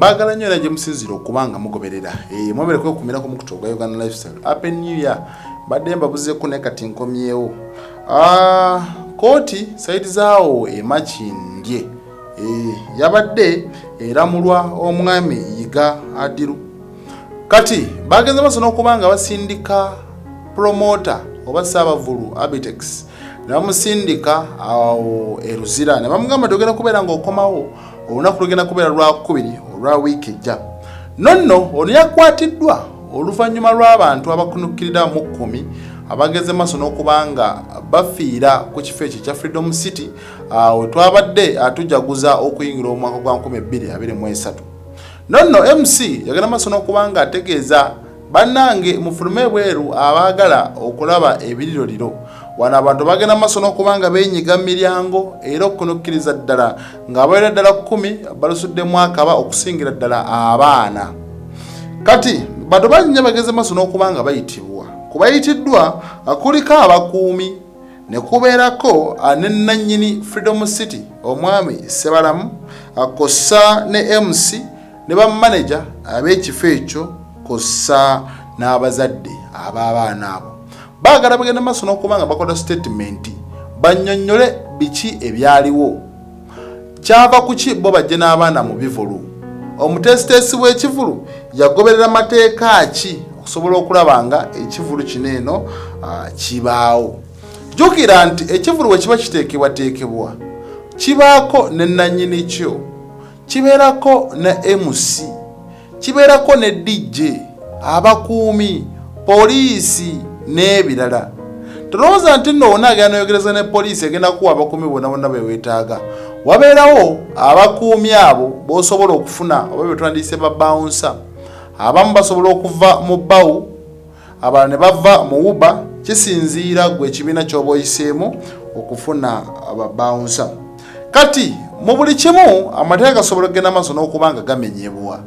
Mbagala nnyo era gye musinziira okuba nga mugoberera. Mwebale kwekumira ku mukutu ogwa Uganda Lifestyle. Happy New Year. Mbadde mbabuzeeko naye kati nkomyewo. Kooti sayidi zaawo e Makindye yabadde eramulwa omwami Yiga Adiru. Kati bagenze maaso n'okuba nga basindika promota oba Ssaabavulu Abitex ne bamusindika awo e Luzira ne bamugamba nti ogenda kubeera ng'okomawo olunaku lugenda kubeera lwakubiri olwa wiiki ejja. Nonno ono yakwatiddwa oluvannyuma lw'abantu abakunukkirira mu kkumi abageze maaso n'okuba nga bafiira ku kifo ekyo ekya Freedom City we twabadde tujaguza okuyingira omwaka gwa 2023. Nonno MC yagenda maaso n'okuba nga ategeeza bannange mufulume ebweru abaagala okulaba ebiriroliro. Wano abantu bagenda maaso n'okuba nga beenyiga mu miryango era okunukkiriza ddala ng'abawerera ddala 10 balusuddemu akaba okusingira ddala abaana. Kati bantu bangi nnyo bageze maaso n'okuba nga bayitibwa. Ku bayitiddwa kuliko abakuumi ne kubeerako ne nnannyini Freedom City omwami Ssebalamu kw'ossa ne MC ne bamaneja ab'ekifo ekyo kw'ossa n'abazadde ab'abaana abo. Baagala bagenda maaso n'okuba nga bakola sitatimenti bannyonnyole biki ebyaliwo. Kyava ku ki bo bajje n'abaana mu bivulu? Omuteesiteesi w'ekivulu yagoberera mateeka ki okusobola okulaba nga ekivulu kino eno kibaawo? Jjukira nti ekivulu bwe kiba kiteekebwateekebwa kibaako ne nnannyini kyo, kibeerako ne MC, kibeerako ne DJ, abakuumi, poliisi n'ebirala. Tolowooza nti nno wonna agenda noyogereza ne poliisi egenda kuwa abakuumi bonna bonna be weetaaga. Wabeerawo abakuumi abo b'osobola okufuna oba be twandiyise ba bawunsa. Abamu basobola okuva mu bawu, abalala ne bava mu Uber, kisinziira gwe ekibiina ky'oba oyiseemu okufuna ababawunsa. Kati mu buli kimu amateeka gasobola okugenda maaso n'okuba nga gamenyebwa,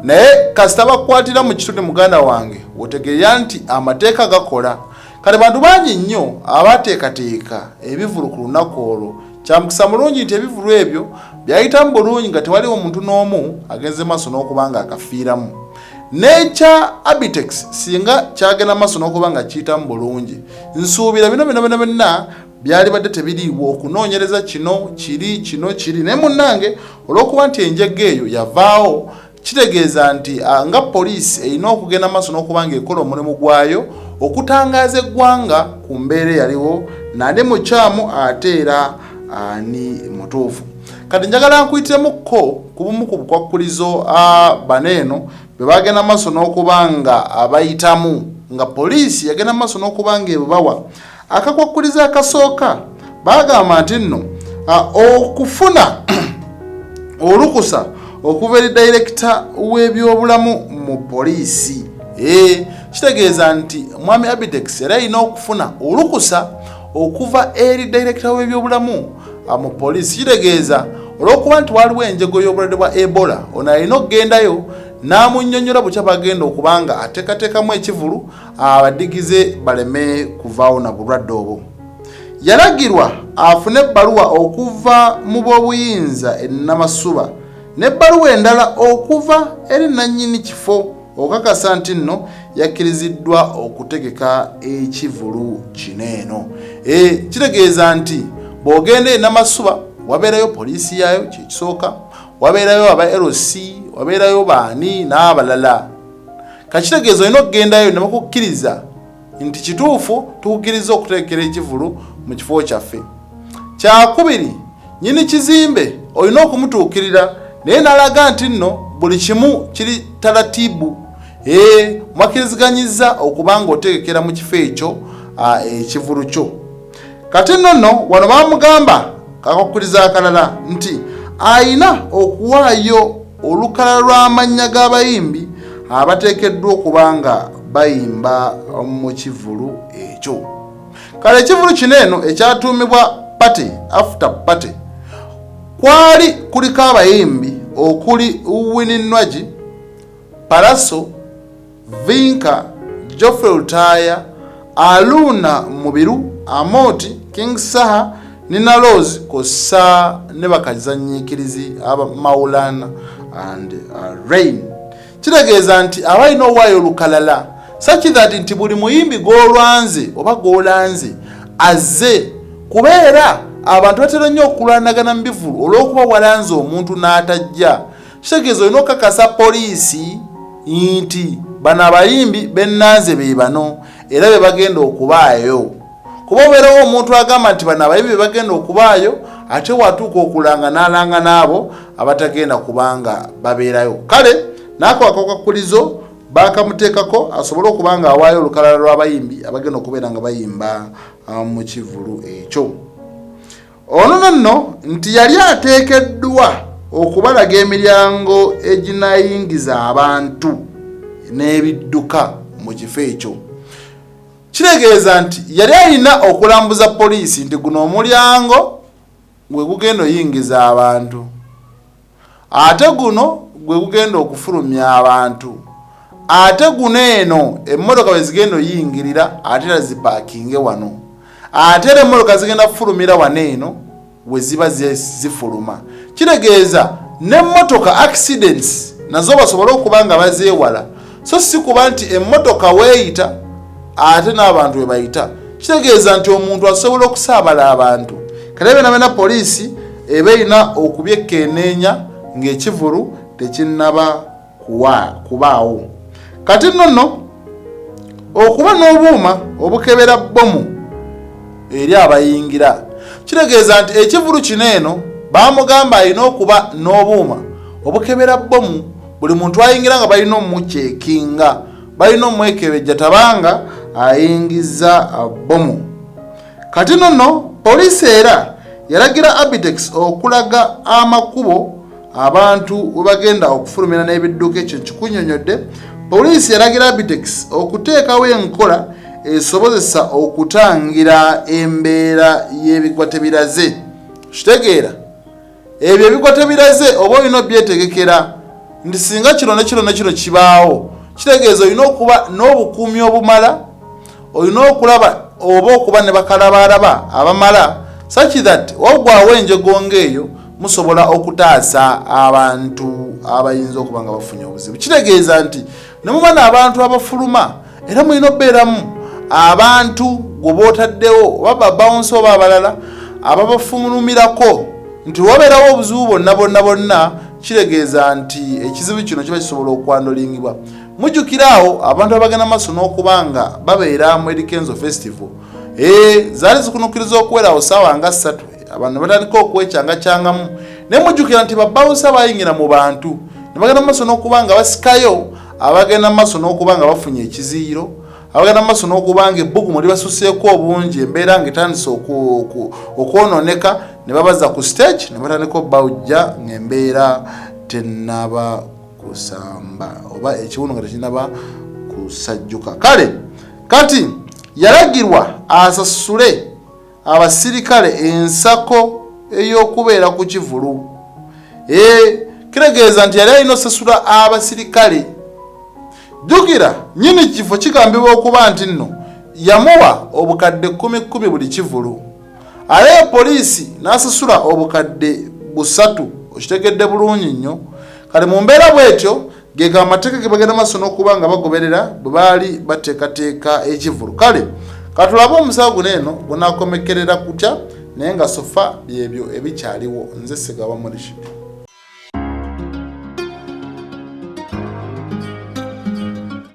naye kasita bakukwatira mu kituli muganda wange otegeera nti amateeka gakola. Kati bantu bangi nnyo abateekateeka ebivulu ku lunaku olwo. Kya mukisa mulungi nti ebivulu ebyo byayitamu bulungi nga tewaliwo muntu n'omu agenze maaso n'okuba nga akafiiramu. N'ekya Abitex singa kyagenda maaso n'okuba nga kiyitamu bulungi, nsuubira bino byonna byonna byonna byalibadde tebiriiwo okunoonyereza kino kiri kino kiri. Naye munnange olw'okuba nti enjega eyo yavaawo, kitegeeza nti nga poliisi erina okugenda maaso n'okuba ng'ekola omulimu gwayo okutangaaza eggwanga ku mbeera eyaliwo, nani mukyamu ate era ani mutuufu. Kati njagala nkuyitiremuko ku bumu ku bukwakkulizo bano eno bwe bagenda maaso n'okuba nga abayitamu nga poliisi yagenda maaso n'okuba ng'ebubawa. Akakwakkulizo akasooka baagamba nti nno okufuna olukusa okuva eri dayirekita w'ebyobulamu mu poliisi. Kitegeeza nti mwami Abitex era alina okufuna olukusa okuva eri dayirekita w'ebyobulamu mu poliisi. Kitegeeza olw'okuba nti waliwo enjego y'obulwadde bwa Ebola, ono alina okugendayo n'amunnyonnyola butya bagenda okuba nga ateekateekamu ekivulu abadigize baleme kuvaawo na bulwadde obwo. Yalagirwa afune ebbaluwa okuva mu b'obuyinza e Namasuba n'ebbaluwa endala okuva eri nnannyini kifo okakasa nti nno yakkiriziddwa okutegeka ekivulu kino eno. Kitegeeza nti bw'ogenda e Namasuba wabeerayo poliisi yaayo, kyekisooka, wabeerayo aba LC, wabeerayo baani n'abalala. Kakitegeeza olina okugendayo ne bakukkiriza nti kituufu tukukkiriza okutegekera ekivulu mu kifo kyaffe. Kyakubiri, nnyini kizimbe olina okumutuukirira naye n'alaga nti nno buli kimu kiri taratibu. Mwakkiriziganyizza okuba ng'otegekera mu kifo ekyo ekivulu kyo. Kati nno nno wano bamugamba akakukkiriza akalala nti alina okuwaayo olukalala lw'amannya g'abayimbi abateekeddwa okuba nga bayimba mu kivulu ekyo. Kale ekivulu kino eno ekyatuumibwa Party After Party kwali kuliko abayimbi okuli Winnie Nwagi, Pallaso, Vinka, Geoffrey Lutaaya, Aluna Mubiru, Amooti, King Saha, Nina Rose kw'ossa ne bakazannyiikirizi aba Maulana and rain. Kitegeeza nti aba alina owaayo olukalala such that nti buli muyimbi gw'olwanze oba gw'olanze azze, kubeera abantu batera nnyo okulwanagana mu bivulu olw'okuba walanze omuntu n'atajja. Kitegeeza olina okukakasa poliisi nti bano abayimbi bennanze be bano era be bagenda okubaayo, kuba obeerawo omuntu agamba nti bano abayimbi be bagenda okubaayo, ate watuuka okulanga n'alanga n'abo abatagenda kubanga babeerayo. Kale n'ako akakwakulizo bakamuteekako asobole okuba nga awaayo olukalala lw'abayimbi abagenda okubeera nga bayimba mu kivulu ekyo. Ono nonno nti yali ateekeddwa okubalaga emiryango eginayingiza abantu n'ebidduka mu kifo ekyo. Kitegeeza nti yali alina okulambuza poliisi nti guno omulyango gwe gugenda oyingiza abantu, ate guno gwe gugenda okufulumya abantu, ate guno eno emmotoka bwe zigenda oyingirira, ate era zipaakinge wano, ate era emmotoka zigenda kufulumira wano eno we ziba zifuluma. Kitegeeza n'emmotoka accidents nazo basobole okuba nga bazeewala, so si kuba nti emmotoka weeyita ate n'abantu we bayita. Kitegeeza nti omuntu asobola okusaabala abantu. Kale byona byona poliisi eba erina okubyekkeneenya ng'ekivulu tekinnaba kubaawo. Kati nno nno okuba n'obuuma obukebera bbomu eri abayingira, kitegeeza nti ekivulu kino eno baamugamba alina okuba n'obuuma obukebera bbomu. Buli muntu ayingira nga balina omucekinga, balina omwekebejja tabanga ayingiza bbomu. Kati nno poliisi era yalagira Abitex okulaga amakubo abantu we bagenda okufulumira n'ebidduka. Ekyo nkikunyonyodde. Poliisi yalagira Abitex okuteekawo enkola esobozesa okutangira embeera y'ebigwa tebiraze. Kitegeera ebyo ebigwa tebiraze oba olina obyetegekera nti singa kino ne kino ne kino kibaawo. Kitegeeza olina okuba n'obukuumi obumala, olina okulaba oba okuba ne bakalabalaba abamala, such that wagwawo enjego ng'eyo musobola okutaasa abantu abayinza okuba nga bafunye obuzibu. Kitegeeza nti ne muba n'abantu abafuluma, era mulina okubeeramu abantu gwe bootaddewo oba babawunsi oba abalala ababafulumirako, nti wabeerawo obuzibu bonna bonna bonna, kitegeeza nti ekizibu kino kiba kisobola okwandolingibwa. Mujjukira awo abantu abagenda maaso n'okuba nga babeera mu Eddy Kenzo Festival, zaali zikunukiriza okuwerawo saawa nga 3, abantu ne batandika okwekyangakyangamu. Naye mujjukira nti babawunsa bayingira mu bantu ne bagenda mu maaso n'okuba nga basikayo abagenda mu maaso n'okuba nga bafunye ekiziyiro, abagenda mu maaso n'okuba nga ebbugumu libasuseeko obungi, embeera ng'etandise okwonooneka, ne babaza ku stage ne batandika obbawujja ng'embeera tennaba kusamba oba ekiwuno nga tekinnaba kusajjuka. Kale kati yalagirwa asasule abasirikale ensako ey'okubeera ku kivulu. Kitegeeza nti yali alina osasula abasirikale. Jjukira nnyini kifo kigambibwa okuba nti nno yamuwa obukadde 10,000 buli kivulu, ate poliisi n'asasula obukadde 300. Okitegedde bulungi nnyo. Kale mu mbeera bw'etyo gega amateeka ge bagenda maaso n'okuba nga bagoberera bwe baali bateekateeka ekivulu. Kale katulabe omusawo guno eno gunaakomekerera kutya, naye nga so far byebyo ebikyaliwo. Nze Segaba Murishid.